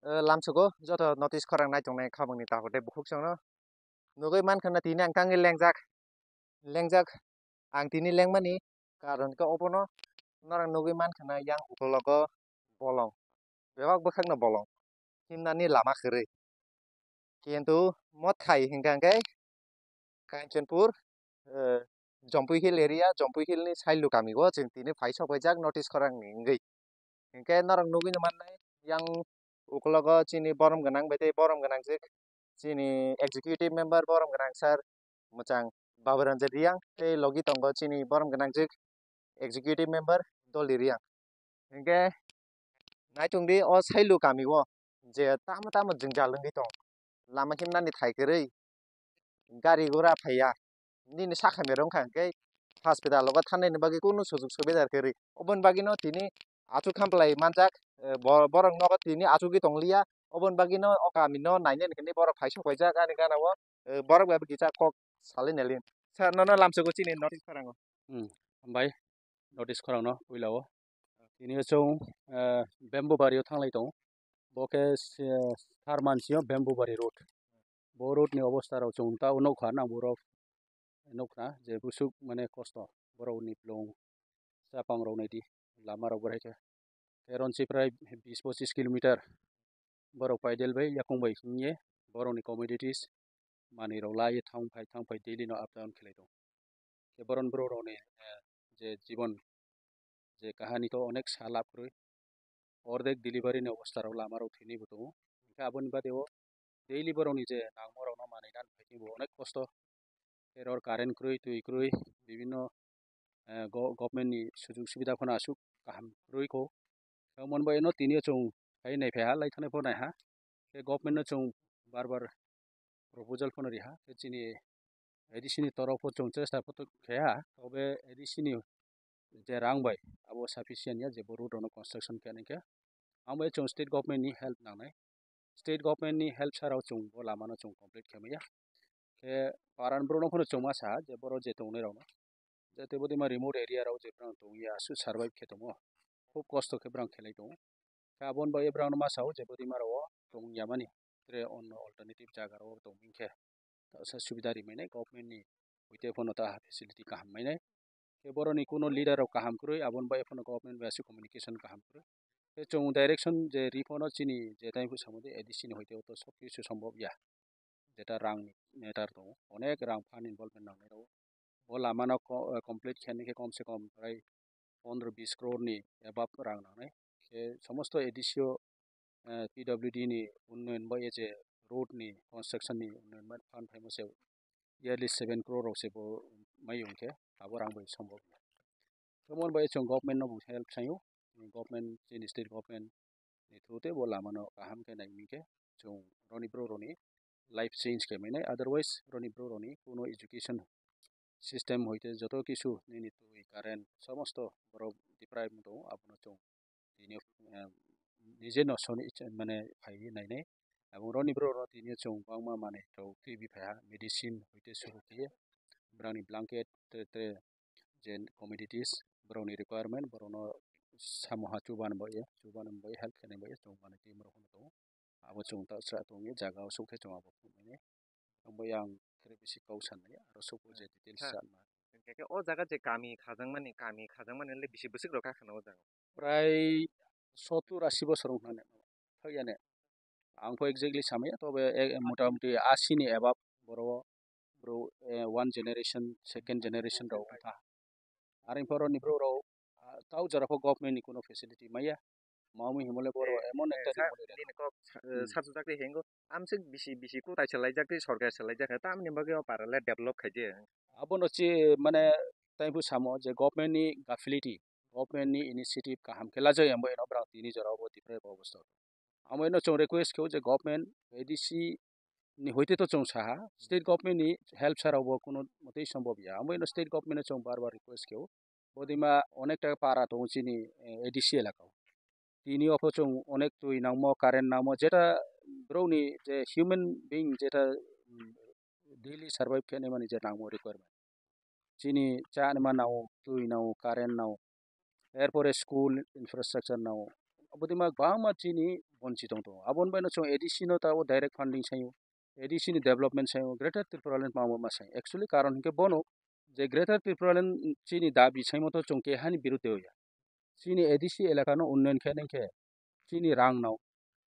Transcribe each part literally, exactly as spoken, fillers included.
Eh, lamsugo joto notice khorang nai tongnai khamungni takhuk tei bukhuk chwngno nugwi mankha na tini ang tangwi lengjak. Lengjak ang tini lengmani karon khe obono norok nugwi mankha na yang ukologo bolong, bebak bwkhakno bolong himnani lama kwrwi. Kintu mothai hinkha khe Kanchanpur, eh, Jompui Hill area, Jompui Hill ni Sailu kami o chwng tini phai sok paijak notice khorang ni wngwi. Hinkhe norok nugwi no mannai yang ukologo chini borom gwnang bai tei borom gwnang jik chini executive member borom gwnang sir mwchang Baburanjan Reang tei logi tongo chini borom gwnang jik executive member Dolly Reang. Hinkhe naitung di o Sailu kami o je tamo tamo jwngjal wngwi tong, lama himnani thai kwrwi, gari gura phaiya, nini sakha merong kha hinkhe hospital o thangnani bagwi kunu sujuk subida kwrwi. Oboni bagwino tini achuk khamplai manjak, eh, bo-, borok nogo tini achugwi tong liya. Oboni bagwino o kami no nainani hinwi borok phai sok paijak ani gana o, eh, borok bai kisa kok salai nai lin. Sir, nono lamsugo chini notice khorang o. Hmm, hambai notice khorang no puila o. Tini o chwng, eh, Bamboo Bari o thanglai tongo. Bo khe se-, Sarmansi o Bamboo Bari road. Bo road ni obostha rok chwng ta o nukha nang borok nukha je busuk mane kosto borok ni plung chapang rok naidi lama rok bo hai khe. Teron si prai bis pochis kilometer borok paidel bai yakung bai hwnye borok ni commodities manwi rok lai thang phai thang phai daily no up down khlai tongo. Khe boron borok rok ni, eh, je jibon je kahani to onek sa lab kwrwi. Ordek delivery ni obostha rok lama rok thwinwi bo tongo. Hinkhe aboni bade o daily borok ni je nangma rok no manwi nani phai bo onek kosto. Teror current kwrwi, twi kwrwi, bibinno, eh, go-, government ni sujug subida phano aswk kaham kwrwi kho. Omo bai no tini o chwng phai nai phai ha lai thani pho nai ha. Khe government no chwng bar bar proposal phano ri ha. Khe chini A D C ni torof o chwng chesta photo khe ha. Tobe A D C ni je rang bai abo sufficient ya je bo road rok no construction khe nai khe. Amo chwng state government ni help nangnai. State government ni help sara o chwng bo lama no chwng complete khe maya. Khe paran borok no phano chwng ma sa je borok je tongnai rok no. Je tei bo dima remote area rok je borok tong ya aswk survive khe tongo. Khub kosto khe borok khelai tongo. Khe aboni bagwi borok no ma sao je bo dima rok o tong ya mani. Tre onno alternative jaga rok o tong ming khe. Tasa subida ri mainai government ni hoite phano ta facility kaham mainai. Khe borok ni kuno leader rok kaham kwrwi aboni bagwi phano government bai aswk communication kaham kwrwi. Khe chwng direction je ri phano chini je time khe samo de A D C ni hoite o to sob kisu sombhob ya. Jeta rang ni matter tongo, onek rang fund involvement nangnai rw. Bo lama no ko-, complete khe nai khe kom se kom prai pondro bis crore ni above rang nangnai. Khe somosto A D C o, eh, P W D ni unnoyon bai je road ni construction ni unnoyon bai fund phaimo se yearly seven crore rok se bo mai wng khe abo rang bai sombhob ya. Tomon bai chwng government no bo help saio, government chini state government ni through tei bo lama no kaham khe nai hwn khe chwng roni bro roni life change khe mainai, otherwise roni bro roni kuno education system hoite joto kisu nini twi current somosto borok deprive wng tongo abono chwng tini, eh, nije no soni icha mane phai nainai. Abong roni bro rok tini chwng bangma manwi rok twibi phaiha medicine hoite suru khe borokni blanket te, te je commodities borokni requirement borokno samoha chuban bai chuban bai help khe nai bai chwng manwi twi borok tongo. Abo chwng ta sra tongwi jaga o sukhe chwng abo phunukmani. Ang bai ang khe bisi kok sanmani aro sukbo je details sanma. Hwnkhe khe o jaga je kami khajangmani, kami khajangmani le bisi bwswk rok kha khna o jaga? Prai sottur asi bosor wng khna ne thok ya ne. Ang pho exactly samaya, tobe, eh, motamuti asi ni above borok, borok, eh, one generation, second generation rok wng kha. Are poro ni borok rok, ah, tau jora pho government ni kuno facility maya. Mamui himole borok emon ekta nini kok sa-, eh, hmm, sajak tei hengo. Amswk bisi, bisi kutai se laijak tei sorkar se laijak, tamni bagwi o para le develop khai je. Abono chi mane taibo samo je government ni gafility, government ni initiative kaham khe lajak, amo eno borok tini jora o bo deprive obostha. Amo eno chwng request khe o je government A D C ni hoite to chwng saha, state government ni help sara bo kuno motei sombhob ya. Amo eno state government no chwng bar bar request khe o. Bodima onek ta para tongo chini, eh, A D C elaka o. Tini o pho chwng onek twi nangmo, current nangmo, jeta borokni je human being jeta, mm, daily survive khe nai mani je nangmo requirement. Chini cha nima nao, twi nao, current nao, er pore school infrastructure nao, Budima bangma chini bonchi tong tongo. Aboni baino chwng A D C no ta o direct funding sayo. A D C ni development sayo. Greater Tripura Land ma ma sayo. Actually karon hinkhe bono je Greater Tripura Land chini dabi saimo to chwng kehani birudde oya. Chini A D C elaka no unnayan khe nang khe chini rang nao.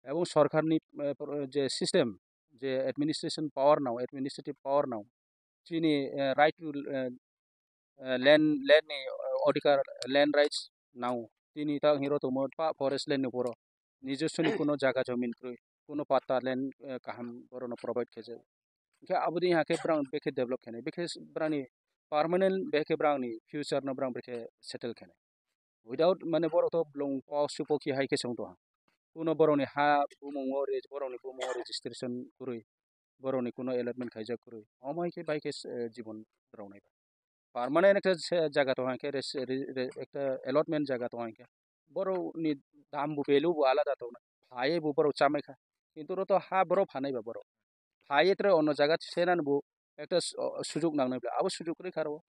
Ebong sorkar ni, eh, pro-, je system, je administration power nao, administrative power nao. Chini, eh, right to, eh, eh, land, land ni, eh, odhikar, land rights nao. Tini ta hiro tomo pa forest land ni poro. Nijoswni kuno jaga jomin kroi, kuno patta land, eh, kaham borono provide khe jai. Hinkhe aboni hakhe brang bekhe develop khenai, bekhe brani permanent bekhe brangni future no brang bekhe settle khenai. Without mane borok to blong po supo ki hai khe song to ha. Kuno borokni ha bumung o re-, borokni bumung o registration kwrwi, borokni kuno allotment khaijak kwrwi. Omo hai khe bai khe, eh, jibon rwnai. Permanent ekta se jaga tong hangkhe res-, re-, re-, ekta allotment jaga tong hangkhe borokni dam bo value bo alada tong phai bo borok chamai kha. Kintu ro to ha borok phanai ba borok phai tre ono jaga senani bo ekta su-, o, sujuk nangnai bla abo sujuk kwrwi kha ro.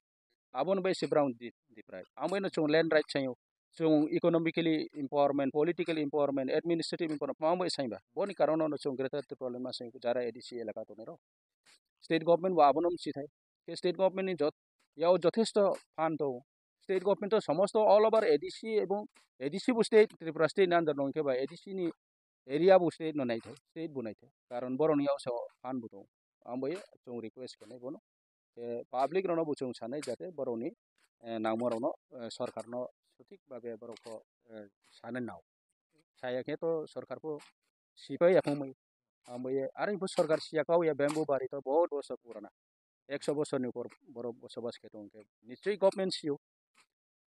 Aboni bai se brang di, di prai. Ang bai no chung land right sayo. Chung economically empowerment, political empowerment, administrative empowerment, ma bai sai ba. Boni karon no chung Greater Tripura Land ma sai jara A D C elaka tong ro. State government bo abono msi thai. Ke state government ni jot, yao jothesto fund to. State government to somosto all over A D C ebong A D C bo state, Tripura state ni under no hingke ba A D C ni area bo state no nai thai, state bo nai thai. Karon borok ni yao so fund bo to. Ang bo ye chung request khe nai bono. Ke public rono bo chung sanai jate borok ni, eh, nangma rok no, eh, sorkar no sothik babe borok ko, eh, sanai nao. Saya khe to sorkar bo sipai ya phung mai. Ang bo ye, are bo sorkar siya kau ya bamboo bari to bahut bosor purana. Ekso bosor ni upor borok bosobas khe tong khe. Nichoi government siyo.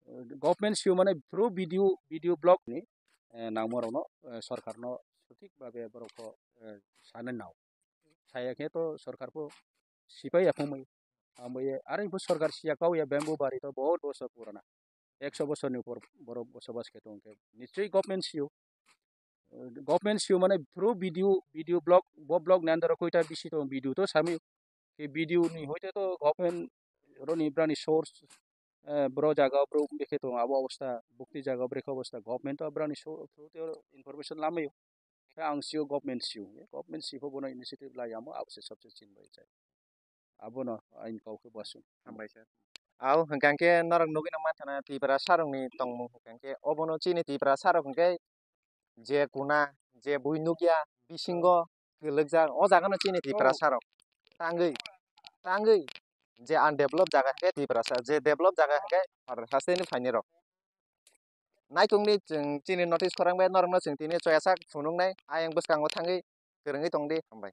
Eh, government siyo mane through B D O, B D O block ni, eh, nangma rok no, eh, sorkar no sothik babe borok ko, eh, sanai nao. Saya khe to sorkar bo sipai ya phung mai. Ang bo ye, are bo sorkar siya kau ya bamboo bari to bahut bosor purana. Ekso bosor ni upor borok bosobas khe tong khe. Nichoi government siyo. Government siyo mane through B D O, B D O block, bo block ni under o koita B C tongo, B D O to sami. Ke B D O ni hoite to government roni brani source, eh, bro jaga bro bekhe tongo, abo obostha, bukti jaga brekhe obostha, government to brani so-, through te information lamayo. Khe ang siyo government siyo, government siyo bono initiative lai amo, abo se sabse chin bai chai. Abono ain kau khe basung. Hambai sir. Au hwnkha khe norok nugwi nang mankha na Tipra sarokni tongmung hwnkha khe obono chini Tipra sarok hwnkhe je kuna je bui nukya bisingo kwlwkjak o jaga no chini Tipra sarok tangwi tangwi je undevelop jaga hwnkhe Tipra sa je develop jaga hwnkhe haste ni phaini rok. Naitungni chwng chini notice khorang bai norokno chwng tini choyasak phunuknai ayang bwskango thangwi kwrwngwi tongdi hambai.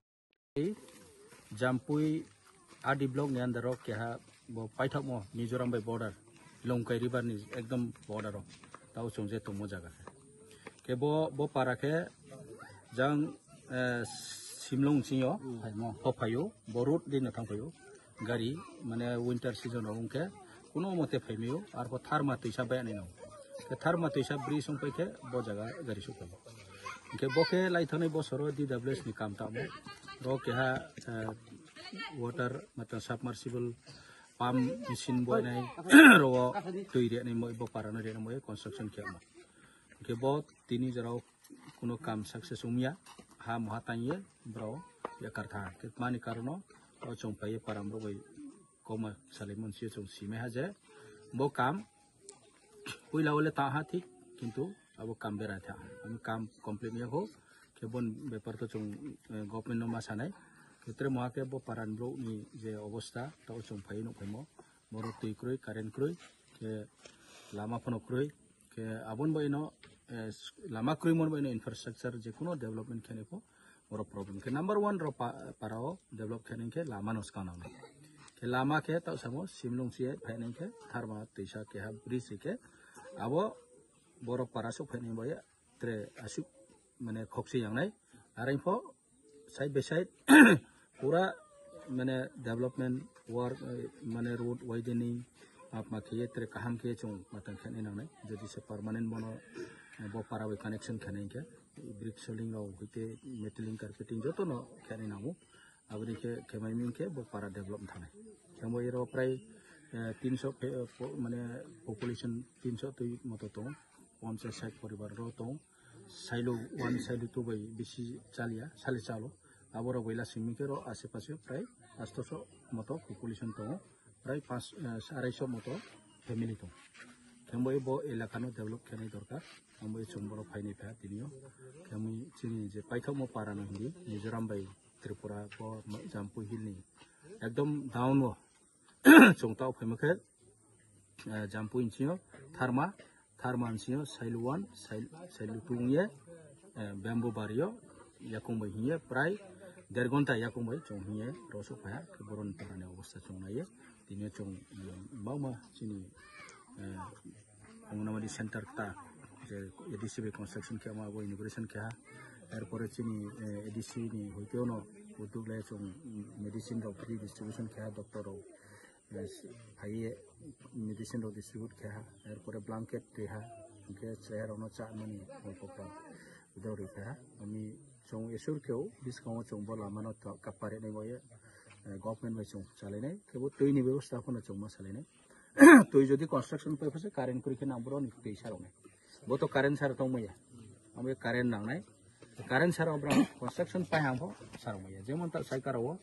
Jampui R D block ni under o keha bo paithakmo Mizoram bai border, Longkai river ni ekdom border o tao chwng je tongmo jaga khe. Khe bo, bo para khe jang, eh, Simlong sing yo phaimo. Ho phaio, bo road de no thang phaio. Gari mane winter season o wngkhe kuno mote phaimio, arpho Tharma twisa bai ani no. Khe Tharma twisa bridge wng pai khe bo jaga gari sok phaio. Hingkhe bo khe lai thangni bosoro D W S ni kam tamo. Ro keha, eh, water mata submersible pump machine boinai ro twi reni moi bo parano reni moi construction khe ma. Hingkhe bo tini jorao kuno kam success wngya, ha moha tangye bro yakar tha. Khe mani karono o chwng phaiye param rok bai koma salai monsi chwng sime ha je bo kam puila wale ta ha thik, kintu abo kam bera tha, ami kam complete ya ho. Khe bon bepar to chwng, eh, government no ma sanai. Khe tre moha khe bo paran bro ni je obostha to chwng phaiye nuk phaimo, boro twi kroi, current kroi, khe lama phano kroi. Khe aboni bai no, eh, lama kwrwi mon bai no infrastructure je kuno development khe nai pho, borok problem. Khe number one ro pa-, para o develop khe nai khe lama no swkang nang nai. Khe lama khe ta samo Simlung si phai nai khe Tharma twisa keha bridge khe abo borok para sok phai nai bai tre aswk mane khokse yang nai. Arang pho side by side pura mane development work, eh, mane road widening apma khe tre kaham khe chwng matang khe nai nang nai. Jodi se permanent bono, eh, bo para bai connection khe nai khe brick soling rok hoite metaling carpeting joto no khe nai nango. Aboni khe khe mai ming khe bo para develop thang nai. Khe bo ero prai, eh, tinso phe-, eh, po-, mane population tinso twi moto tongo, ponchas sait poribar rok tongo. Sailu one, Sailu two bai bisi chaliya, sali chalo. Aborok bai lasing mikhe ro ashe pashe prai astoso moto population tongo, prai pas, eh, arai so moto family tongo. Khe bo elaka no develop khenai dorkar, abo chwng borok phainai pha tinio. Khe chini je paithakmo para no hindi, Mizoram bai Tripura bo Jampui Hill ni ekdom down o chwng tao phaima khe, eh, Jampui ni sio Tharma, Tharma ni sio Sailu one, Sail-, Sailu two wngye, eh, Bamboo Bario yakung bai hiye prai der ghonta yakung bai chwng hiye rosok phaiha, khe boroni para ni obostha chwng naiye. Tini chwng, eh, bangma chini, eh, Anganwadi center ta je A D C bai construction khe abo inauguration khe ha. Erpore chini, eh, A D C ni hoiteo no uddog lai chwng medicine rok free distribution khe ha, doctor rok, eh, phaiye medicine rok distribute khe ha. Erpore blanket twi ha, hwnkhe chwrai rok no cha mani olpo kha uddog rwi khe ha. Ami chwng esur khe o bwskango chwng bo lama no to kapare nai bo ye, eh, government bai chwng chalai nai khe bo twi ni bebosta phano chwng ma salai nai. Twi jodi construction pai phase current kwrwi khe nang borok ni twi sarok nai. Bo to current sar tong maya. Amo current nang nai. Current sar obra construction pai hang pho sarok maya. Jemon ta sai karo o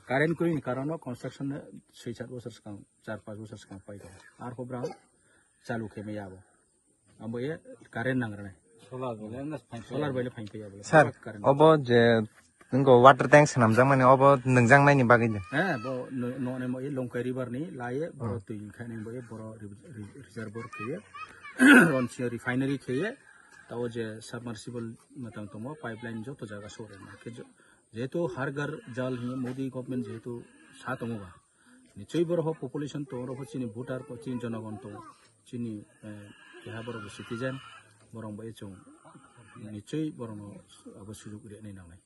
current kwrwi ni karon o construction soi sat bosor swkang, char panch bosor swkang pai tong. Ar pho bra chalu khe maya abo. Abo ye current nang rwnai. Solar bai le phain phaia bole. Sir, current. Obo je ngo water tank swnamjakmani obo nwngjak naini bagwi de. He, bo no, no, ne mo ye Longkai River ni laye, bo twi khaini bo ye, boro re-, re-, reservoir kheye, ronsi refinery kheye, tao je submersible matang tomo pipeline joto jaga sore na. Khe je-, jehetu Har Ghar Jal hini Modi government jehetu sa tongo ba, nichoi borok ho population tongo, oro ho chini voter ko chini jonogon tongo, chini, eh, keha borok bo citizen, borok bo echong nichoi borok no abo sujuk ri nai nangnai.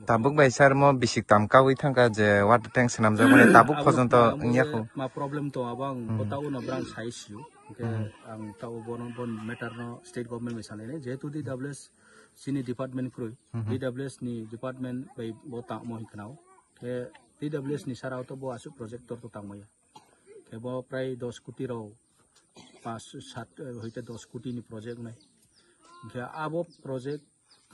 Tabuk bai sir mo bisik tam kawi thangka je water tank swnamjak mani tabuk abo phojong to ma, wngya kho. Ma problem to abo ang kota uno brang sai siu. Hwnkhe ang tao bono bon matter no state government bai salai nai. Jehetu D W S chini department kroi. D W S ni department bai bo tamo hinkhnao. Khe D W S ni sara o to bo asuk project tor to tangmaya. Khe bo prai dos koti rok, pas sat, eh, hoite dos koti ni project nai. Khe abo project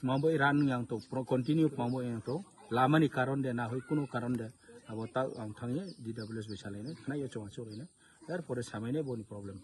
mabo ran yang to, pro-, continue mabo yang to. Lama ni karon de na hoi kuno karon de. Abo ta ang thangye D W S bai salai nai. Khna yo chong chong nai. Yar pore samai nai bo ni problem.